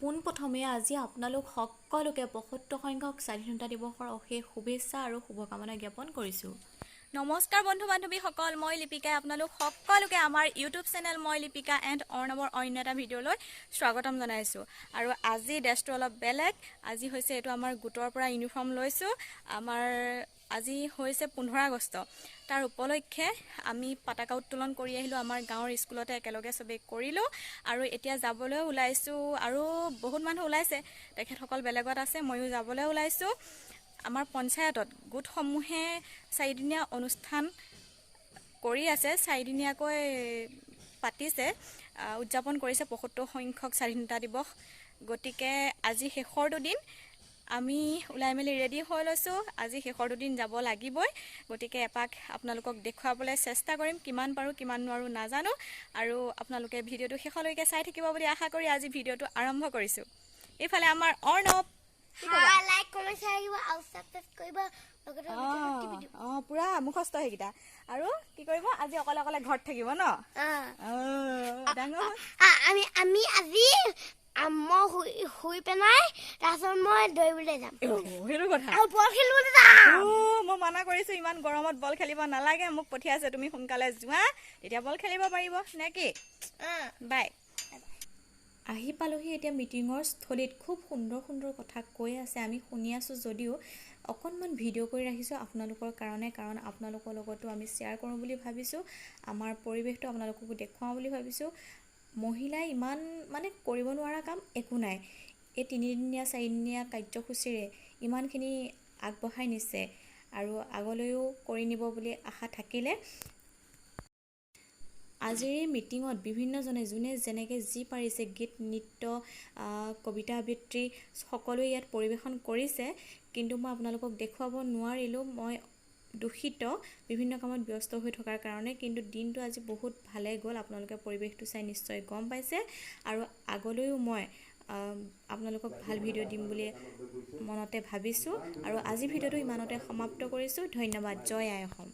পোনপ্ৰথমে আজি আপোনালোক সকলোকে 75 সংখ্যক স্বাধীনতা দিৱসৰ অশেষ শুভেচ্ছা আৰু শুভকামনা জ্ঞাপন কৰিছোঁ। নমস্কাৰ বন্ধু বান্ধৱীসকল, মই লিপিকাই আপোনালোক সকলোকে আমাৰ ইউটিউব চেনেল মই লিপিকা এণ্ড অৰ্ণৱৰ অন্য এটা ভিডিঅ'লৈ স্বাগতম জনাইছোঁ। আৰু আজি ড্ৰেছটো অলপ বেলেগ। আজি হৈছে এইটো আমাৰ গোটৰ পৰা ইউনিফৰ্ম লৈছোঁ। আমাৰ আজি হৈছে 15 আগষ্ট, তাৰ উপলক্ষে আমি পতাকা উত্তোলন কৰি আহিলোঁ। আমাৰ গাঁৱৰ স্কুলতে একেলগে চবেই কৰিলোঁ আৰু এতিয়া যাবলৈ ওলাইছোঁ। আৰু বহুত মানুহ ওলাইছে, তেখেতসকল বেলেগত আছে, ময়ো যাবলৈ ওলাইছোঁ। আমাৰ পঞ্চায়তত গোটসমূহে চাৰিদিনীয়া অনুষ্ঠান কৰি আছে, চাৰিদিনীয়াকৈ পাতিছে, উদযাপন কৰিছে 75 সংখ্যক স্বাধীনতা দিৱস। গতিকে আজি শেষৰ দুদিন, আমি ওলাই মেলি ৰেডি হৈ লৈছোঁ। আজি শেষৰ দুদিন যাব লাগিবই, গতিকে এপাক আপোনালোকক দেখুৱাবলৈ চেষ্টা কৰিম। কিমান পাৰোঁ কিমান নোৱাৰোঁ নাজানো, আৰু আপোনালোকে ভিডিঅ'টো শেষলৈকে চাই থাকিব বুলি আশা কৰি আজি ভিডিঅ'টো আৰম্ভ কৰিছোঁ। এইফালে আমাৰ অৰ্ণৱ। লাইক, কমেণ্ট, শ্বেয়াৰ কৰিব আৰু ছাবস্ক্ৰাইব কৰিব, লগতে টিপি দিব। অঁ, পূৰা মুখস্থ সেইকেইটা। আৰু কি কৰিব, আজি অকলে অকলে ঘৰত থাকিব ন? ডাঙৰ। আমি আজি মই শুই শুই পেলাই তাৰপিছত মই দৌৰিবলৈ যাম। সেইটো কথা। আৰু বল খেলিবলৈ যাম। মই মানা কৰিছোঁ, ইমান গৰমত বল খেলিব নালাগে। মোক পঠিয়াইছে, তুমি সোনকালে যোৱা, তেতিয়া বল খেলিব পাৰিব নে কি? বাই। আহি পালোহি এতিয়া মিটিঙৰ স্থলীত। খুব সুন্দৰ সুন্দৰ কথা কৈ আছে, আমি শুনি আছোঁ যদিও অকণমান ভিডিঅ' কৰি ৰাখিছোঁ আপোনালোকৰ কাৰণে, কাৰণ আপোনালোকৰ লগতো আমি শ্বেয়াৰ কৰোঁ বুলি ভাবিছোঁ, আমাৰ পৰিৱেশটো আপোনালোককো দেখুৱাওঁ বুলি ভাবিছোঁ। মহিলাই ইমান মানে কৰিব নোৱাৰা কাম একো নাই। এই তিনিদিনীয়া চাৰিদিনীয়া কাৰ্যসূচীৰে ইমানখিনি আগবঢ়াই নিছে আৰু আগলৈও কৰি নিব বুলি আশা থাকিলে। আজিৰ এই মিটিঙত বিভিন্নজনে যোনে যেনেকৈ যি পাৰিছে, গীত, নৃত্য, কবিতা আবৃত্তি সকলোৱে ইয়াত পৰিৱেশন কৰিছে। কিন্তু মই আপোনালোকক দেখুৱাব নোৱাৰিলোঁ, মই দুখিত, বিভিন্ন কামত ব্যস্ত হৈ থকাৰ কাৰণে। কিন্তু দিনটো আজি বহুত ভালে গ'ল। আপোনালোকে পৰিৱেশটো চাই নিশ্চয় গম পাইছে আৰু আগলৈও মই আপোনালোকক ভাল ভিডিঅ' দিম বুলি মনতে ভাবিছোঁ। আৰু আজি ভিডিঅ'টো ইমানতে সমাপ্ত কৰিছোঁ। ধন্যবাদ। জয় আই অসম।